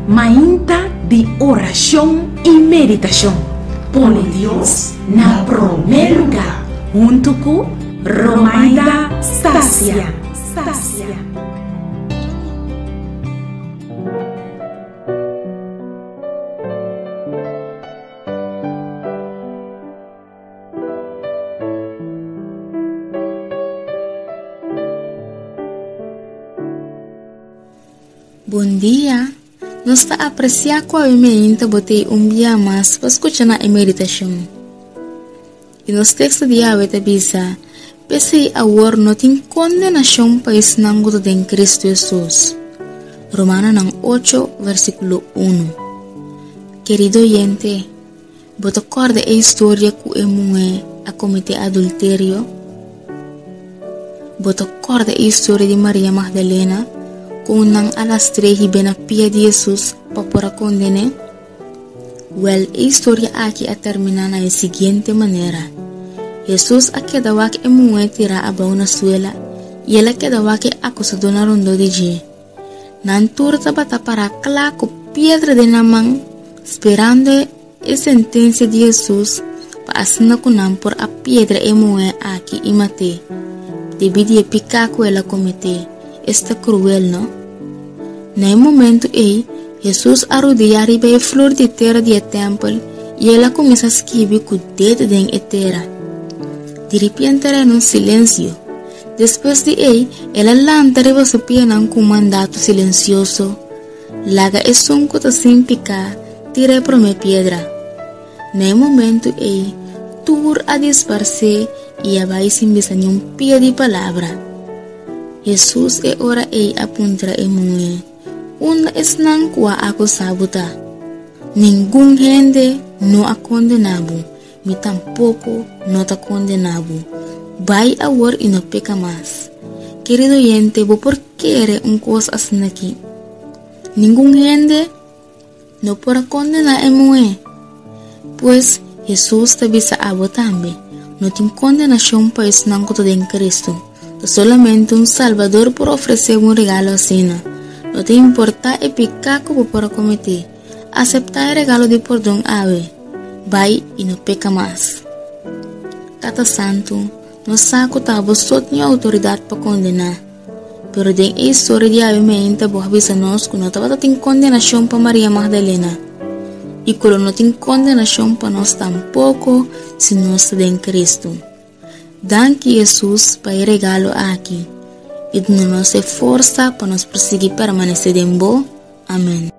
Mainta di orashon i meditashon. Pone Dios na promé lugá huntu ku Romaida Stasia. Bon dia! Nos ta apresiá ku awe meinta bo t'ei un bia mas pa skucha na e meditashon. I nos teksto di awe ta bisa, P'esei awor no tin kondenashon pa esnan ku ta den Kristu Hesus. Romanonan ocho, versíkulo unu. Kerido oyente, bo ta kòrda e historia ku e muhé a kometé adulterio? Bo ta kòrda e historia di Maria Magdalena kon nan a lastr'é hib'é na pia di Hesus pa por a konden'é? Wèl, e historia aki a terminá na e siguiente manera, Hesus a keda wak e muhé tirá abou na suela i el a keda wak e akusadónan rondó di dje. Nan tur tabata pará kla ku piedra den nan man, sperando e sentensia di Hesus pa asina ku nan por a piedra e muhé aki i mat'é, debí di e piká ku el a kometé. Esta kruel, no? Na e momentu ei, Hesus a rudiá riba e flur di tera di e tèmpel i el a kuminsá skibi ku dedo den e tera. Diripiente a reina un silensio. Despues di ei, el a lanta riba su pianan ku un mandato silensioso, Laga esun ku ta sin piká tira e promé piedra. Na e momentu ei, tur a disparsé i a bai sin bisa niun pia di palabra. Hesus e ora ei a puntra e muhé, Unda esnan ku a akusá bo ta? Ningun hende no a kondená bo, Mi tampoko no ta kondená bo. Bai awor i no peka mas. Kerido oyente, bo por kere un kos asin'akí? Ningun hende no por a kondená e muhé. Pues, Hesus ta bisa abo tambe, no tin kondenashon pa esnan ku ta den Kristu. Ta solamente un Salbador por ofresé bo un regalo asina. No ta importá e piká ku bo por a kometé, Aseptá e regalo di pordon awe, bai i no peka mas. Tata Santu, nos sa ku ta bo so tin outoridat pa kondená. Pero den e historia di awe meinta bo a bisa nos ku no tabata tin kondenashon pa Maria Magdalena i ku lo no tin kondenashon pa nos tampoko si nos ta den Kristu. Danki Hesus pa e regalo aki i duna nos e forsa pa nos por sigui permanesé den bo. Amen.